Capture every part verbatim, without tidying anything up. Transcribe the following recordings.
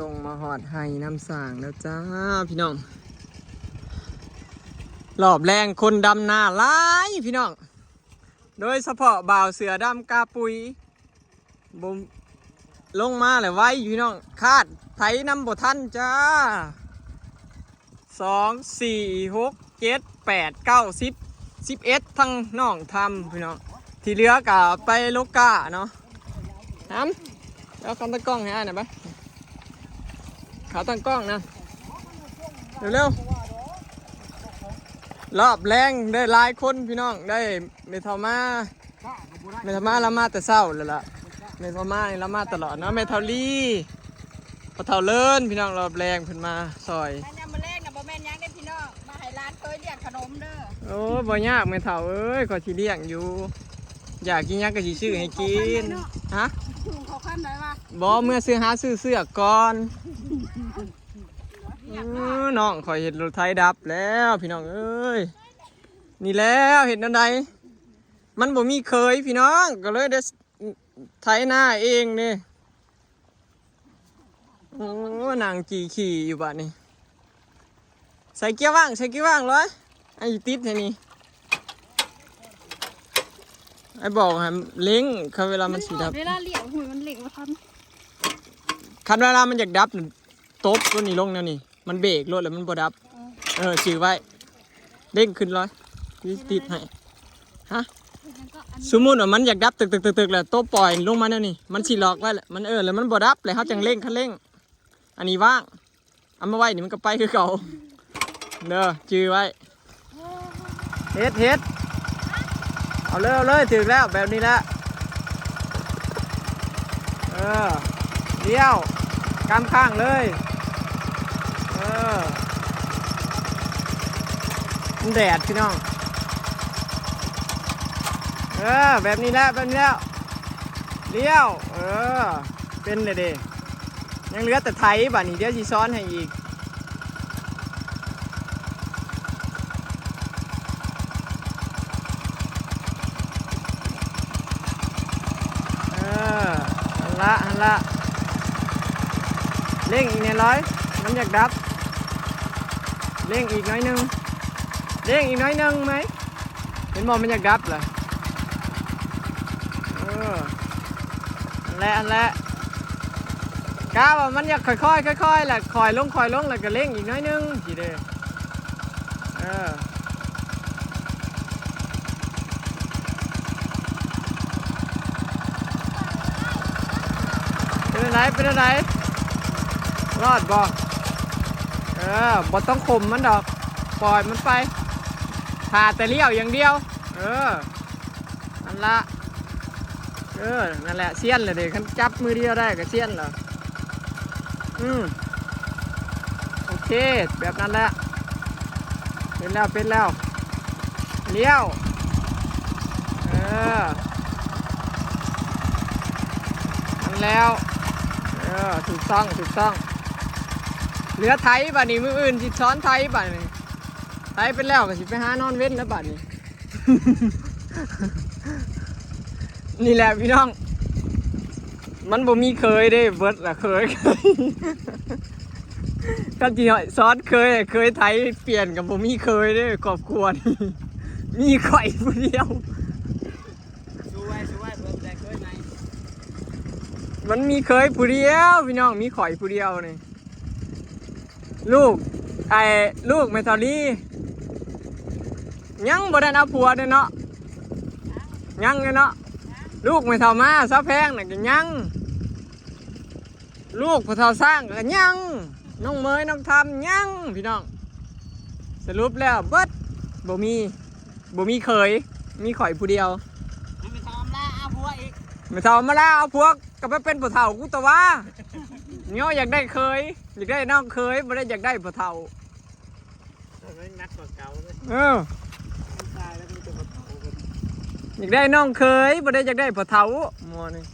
ลงมาฮอดไฮ่น้ำสร้างแล้วจ้าพี่น้อง รอบแลงคนดำนาหลายพี่น้อง โดยเฉพาะบ่าวเสือดำกาปุย บ่ ลงมาแล้วไวพี่น้อง คาดไถนำบ่ทันจ้า สอง สี่ หก เจ็ด แปด เก้า สิบ สิบเอ็ด ทั้งน้องทำพี่น้อง ที่เหลือก็ไปโลกาเนาะ ทำ เอาคันตะกล้องให้อ้ายหน่อยปะ ขาตั้งกล้องนะ เร็วๆ รอบแลงได้หลายคนพี่น้อง ได้แม่เฒ่ามา แม่เฒ่ามาลาวมาแต่เช้าแล้วล่ะ แม่เฒ่ามานี่ลาวมาตลอดเนาะ แม่เฒ่าลี พ่อเฒ่าเลินพี่น้อง รอบแลงเพิ่นมาซอย อันยามมื้อแลงน่ะบ่แม่นหยังเด้พี่น้อง มาให้หลานเคยเลี้ยงขนมเด้อ โอ้ย บ่ยากแม่เฒ่าเอ้ย ข้อยสิเลี้ยงอยู่ อยากกินหยังก็สิซื้อให้กิน ฮะ ถุงเขาคันใดวะ บ่ เมื่อซื้อ หาซื้อเสื้อก่อน เออ น้องข้อยเฮ็ดรถไถดับแล้วพี่น้องเอ้ย นี่แล้วเฮ็ดแนวใด มันบ่มีเคยพี่น้อง ก็เลยได้ไถนาเองนี่ โอ้ นั่งจี่ขี่อยู่บัดนี้ ใส่เกียร์ว่าง ใส่เกียร์ว่างเลย ไอ้ติดให้นี่ ไอ้บอกให้เร่ง คันเวลามันสิดับ เวลาเลี้ยงหุยมันเร่งบ่ทัน คันเวลามันอยากดับน่ะ ตบตัวนี้ลงแนวนี้ มันเบรกรถแล้วมันบ่ดับ เออ เออ จื่อไว้ เร่งขึ้นเลย นี่ติดให้ ฮะ สมมุติว่ามันอยากดับตึกๆๆๆ แล้วตบปล่อยลงมาแนวนี้ มันสิล็อกไว้แหละ มัน เออ แล้วมันบ่ดับ แล้วเฮาจั่งเร่งคันเร่ง อันนี้ว่าง เอามาไว้นี่มันก็ไปคือเก่า เด้อ จื่อไว้ เฮ็ด เฮ็ด เอาเลย เอาเลย ถืกแล้ว แบบนี้แหละ เออ เลี้ยว กำข้างเลย เออ มันแดดพี่น้อง เออ แบบนี้แหละ แบบนี้แล้ว เลี้ยว เออ เป็นเลยเด้ ยังเหลือแต่ไถบัดนี้ เดี๋ยวสิสอนให้อีก เออ หั่นละ หั่นละ เร่งอีกแหน่ร้อย มันอยากดับ เร่งอีกหน่อยหนึ่ง เร่งอีกหน่อยหนึ่งไหม เห็นบ่ มันอยากดับเลย เออ อันแหละ อันแหละ กะว่ามันอยากค่อยๆ ค่อยๆ แหละ ค่อยลง ค่อยลง แล้วก็เร่งอีกหน่อยหนึ่ง สิเด้ เออ เป็นอะไร เป็นอะไร รอดบ่ เออ บ่ต้องข่มมันดอก ปล่อยมันไป ถ่าแต่เลี้ยวอย่างเดียว เออ นั่นละ เออ นั่นแหละ เซียนเลยเด้ คันจับมือเดียวได้ก็เซียนแล้ว อืม โอเค แบบนั้นแหละ เป็นแล้ว เป็นแล้ว เลี้ยว เออ นั่นแล้ว เออ ถูกต้อง ถูกต้อง เหลือไถบัดนี้ มื้ออื่นสิสอนไถบัดนี้ ไถเป็นแล้วก็สิไปหานอนเว็นแล้วบัดนี้ นี่แหละพี่น้อง มันบ่มีเคยเด้ เบิดละเคย คันสิสอนเคย เคยไถเปลี่ยนกับบ่มีเคยเด้ ครอบครัวนี่ มีข่อยผู้เดียว สู้ไว้ สู้ไว้ เบิดแต่เคยใหม่ มันมีเคยผู้เดียว พี่น้อง มีข่อยผู้เดียวนี่ ลูก ไอ้ ลูกแม่เฒ่าลี ยังบ่ได้เอาผัวเด้อเนาะ ยังเลยเนาะ ลูกแม่เฒ่ามา สาวแพงน่ะก็ยัง ลูกพ่อเฒ่าสร้างก็ยัง น้องเมย น้องทำยัง พี่น้อง สรุปแล้วเบิด บ่มี บ่มีเคย มีข่อยผู้เดียว แม่เฒ่ามาลาเอาผัวอีก แม่เฒ่ามาลาเอาผัว ก็ไปเป็นพ่อเฒ่ากูตะวา เนาะ อยากได้เคย อยากได้น้องเคย บ่ได้อยากได้พ่อเฒ่า มันหนักกว่าเก่าเลย เออ มันตายแล้วมันจะมาเผากัน อยากได้น้องเคย บ่ได้อยากได้พ่อเฒ่า หมอนี่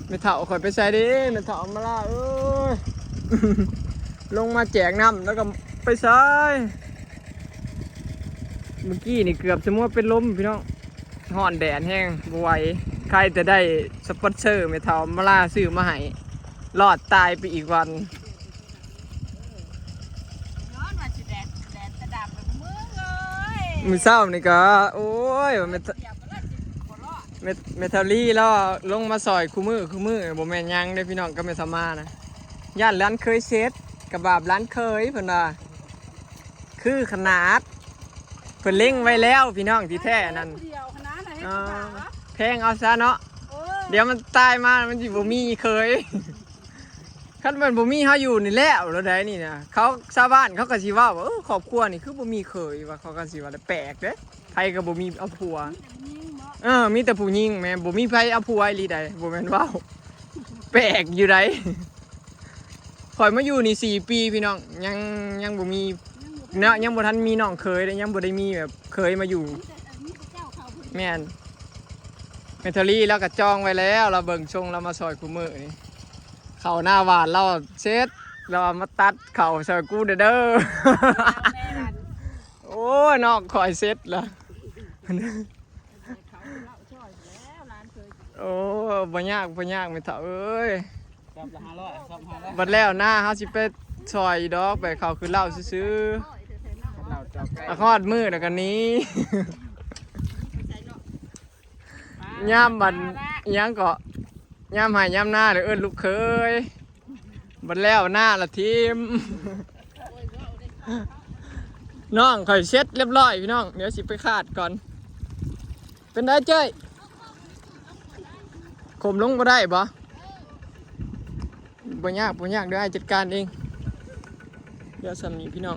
แม่เฒ่าข่อยไปไสเด้ แม่เฒ่ามาลาเอ้ย ลงมาแจกน้ำแล้วก็ไปไส เมื่อกี้นี่เกือบสิมัวเป็นลมพี่น้อง ฮ้อนแดดแฮง บ่ไหว ใครจะได้สปอนเซอร์แม่เฒ่ามาลาซื้อมาให้ รอดตายไปอีกวัน ย้อนว่าสิแดดแดดกระดับแบบมึงเอ้ย มื้อเช้านี่ก็ โอ้ยแม่ เดี๋ยวก็เลิกสิหัวเราะ แม่แม่เฒ่าลีแล้วลงมาซอยคู่มื้อคู่มื้อบ่แม่นหยังเด้อพี่น้อง ก็แม่สามานะ ย่านร้านเคยเช็ด กระบาบร้านเคยเพิ่นว่า คือขนาด เพิ่นเล็งไว้แล้วพี่น้องที่แท้นั่น เดียวขนาดไหน อ่า แพงเอาซะเนาะ เออ เดี๋ยวมันตายมามันสิบ่มีเคย คันมันบ่มีเฮาอยู่นี่แล้วแล้วได้นี่นะ เขาชาวบ้านเขาก็สิเว้าว่า เออ ครอบครัวนี่คือบ่มีเคย ว่าเขาก็สิว่าแปลกเด้ ไผก็บ่มีเอาผัว ยิงเนาะ เออ มีแต่ผู้หญิงแม่ บ่มีไผเอาผัวอีหลีใด บ่แม่นเว้า แปลกอยู่ใด ข่อยมาอยู่นี่สี่ปีพี่น้อง ยัง ยังบ่มี เนาะ ยังบ่ทันมีน้องเคยเลย ยังบ่ได้มีแบบเคยมาอยู่ มีแต่เออมีแต่เจ้าเขาผู้เดียว แม่น แม่เฒ่าลีแล้วก็จองไว้แล้ว เราเบิ่งทรงเรามาซอยคู่มื้อนี่ เข้าหน้าหวานเราเช็ด เราเอามาตัดเข้าซอยกูเด้อเด้อ แม่กัน โอ้ย น้องข่อยเช็ดละ เขาเล่าช่อยแล้วร้านเคย โอ้ บ่ยาก บ่ยากแม่เฒ่าเอ้ย จอบละห้าร้อยจอบห้าร้อย บัดแล้วหน้าเฮาสิไปซอยดอก ไปเข้าคือเหล้าซื่อ เราจอบใกล้ ๆ อะฮอดมื้อแล้วกันนี้ ยามบัด ยังเกาะ ยามไห้ยามนาเด้อ เอิ้นลูกเขย บัดแล้วหน้าละทีม น้องข่อยเช็ดเรียบร้อยพี่น้อง เดี๋ยวสิไปคาดก่อน เป็นได้เจ้ย ขมลงบ่ได้บ่ บ่ยาก บ่ยาก เดี๋ยวอ้ายจัดการเอง เดี๋ยวส่ำนี้พี่น้อง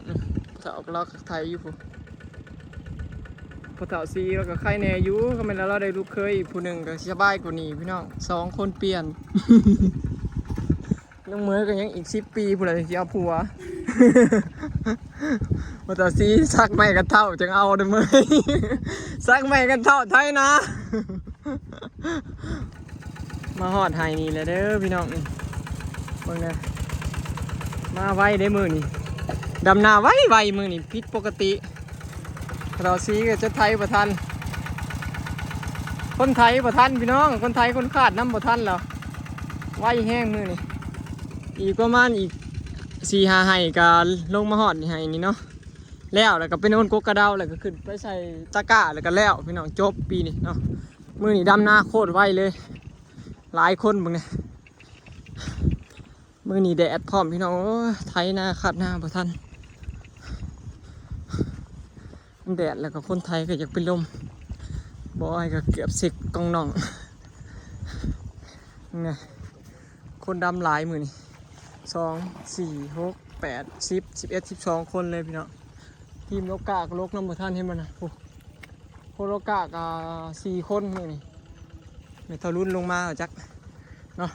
พ่อเฒ่าก็รอคักไทยอยู่พุ้น พ่อเฒ่าซีแล้วก็ไข้แน่อยู่ ก็แม่นแล้วเราได้ลูกเขยอีกผู้หนึ่งก็สบายกว่านี้พี่น้อง สองคนเปลี่ยน น้องเมยก็ยังอีกสิบปีพุ้นแหละที่เอาผัว พ่อเฒ่าซีสักไม้กันเฒ่าจังเอาเด้อเมย สักไม้กันเฒ่าไทยนะ มาฮอดไฮนี่แล้วเด้อพี่น้องนี่ เบิ่งนะ มาไวเด้มื้อนี่ ดำนาไวไวมื้อนี่ผิดปกติ เราซีก็จะไทยบ่ทัน คนไทยบ่ทันพี่น้อง คนไทยคนคาดนำบ่ทันแล้ว ไวแฮงมื้อนี่ อีกประมาณอีกสี่ห้าไฮก็ลงมาฮอดนี่ไฮนี่เนาะ แล้ว แล้วก็เป็นโอนกกกระเดา แล้วก็ขึ้นไปใส่ตะกร้า แล้วก็แล้วพี่น้อง จบปีนี้เนาะ มื้อนี้ดำนาโคตรไวเลย หลายคนเบิ่งเนี่ย มื้อนี้แดดพร้อมพี่น้อง โอ้ย ไถนาคาดนาบ่ทัน มันแดดแล้วก็คนไทยก็อยากเป็นลม บ่อ้อยก็เกือบเซ็กกองน้อง ไง คนดำหลายมื้อนี้ สอง สี่ หก แปด สิบ สิบเอ็ด สิบสอง คนเลยพี่น้อง ทีมโลกาก็ลกนำบ่ทัน เห็นบ่นะ โอ้ โคโลกาก็สี่คนมื้อนี้ แม่เฒ่ารุ่นลงมาเอาจักเนาะ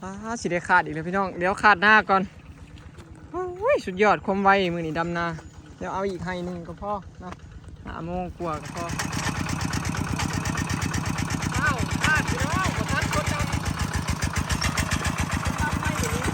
อ้า สิได้คาดอีกแล้วพี่น้อง เดี๋ยวคาดหน้าก่อน โอ้ย สุดยอดความไวมื้อนี้ดำนา เดี๋ยวเอาอีกไฮหนึ่งก็พอเนาะ ห้าโมงกว่าก็พอ อ้าว คาดพี่น้อง บ่ทันคนดำ คนดำไวอยู่นี่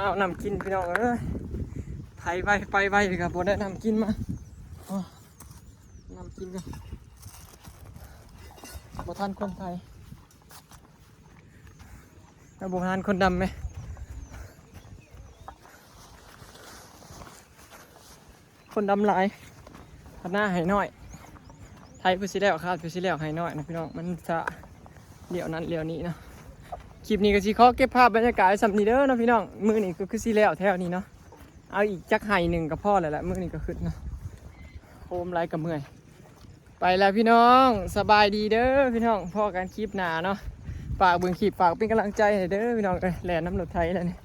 เอาน้ำกินพี่น้องเอ้ย ไถไวไปไวก็บ่ได้น้ำกินมา อ๋อ น้ำกินกัน บ่ทันคนไทย แล้วบ่ทันคนดำไหม คนดำหลาย พัดหน้าให้น้อย ไถผู้สิแล้ว คาดผู้สิแล้วให้น้อยนะพี่น้อง มันจะเดี๋ยวนั้นเดี๋ยวนี้เนาะ คลิปนี้ก็สิขอเก็บภาพบรรยากาศไว้ส่ำนี้เด้อเนาะพี่น้อง มื้อนี้ก็คือสิแล้วแถวนี้เนาะ เอาอีกจักไห่หนึ่งก็พอแล้วแหละ มื้อนี้ก็ขึ้นเนาะ โฮมไลฟ์กับเมื่อย ไปแล้วพี่น้อง สบายดีเด้อพี่น้อง พ้อกันคลิปหน้าเนาะ ฝากเบิ่งคลิป ฝากเป็นกำลังใจให้เด้อพี่น้องเอ้ย แล่นน้ำรถไถแล้วนี่